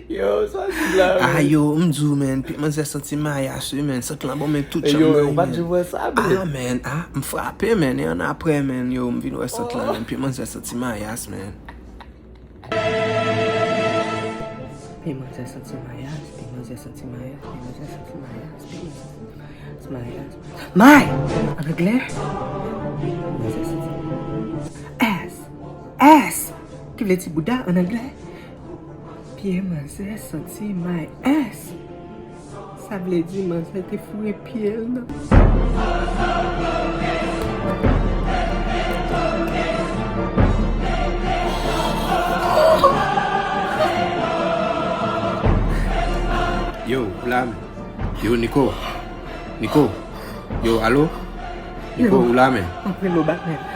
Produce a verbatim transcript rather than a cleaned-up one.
Yo, sa se la, ah, men. Yo, m di w, men, pye manzè santi mayas, wi, men. Sant lan bon, men, tout chanm yo, mwen, ou pa di w wè sa, men. Ah, men, ah, m frape, men, e ann aprè, men, yo, m vin wè sant lan, men, pye manzè santi mayas, men. Pye manzè santi mayas, pye manzè santi mayas, pye manzè santi mayas, pye manzè santi mayas, mayas. May! An anglè? Manzè santi ass, ass, ki vle di bouda an anglè. Pye manzè santi my ass. Sa vle di manzè te foure pye l nan. Yo, ou la, men? Yo, Niko. Niko. Yo, alo? Niko, ou la, men? M ap rele w back, men.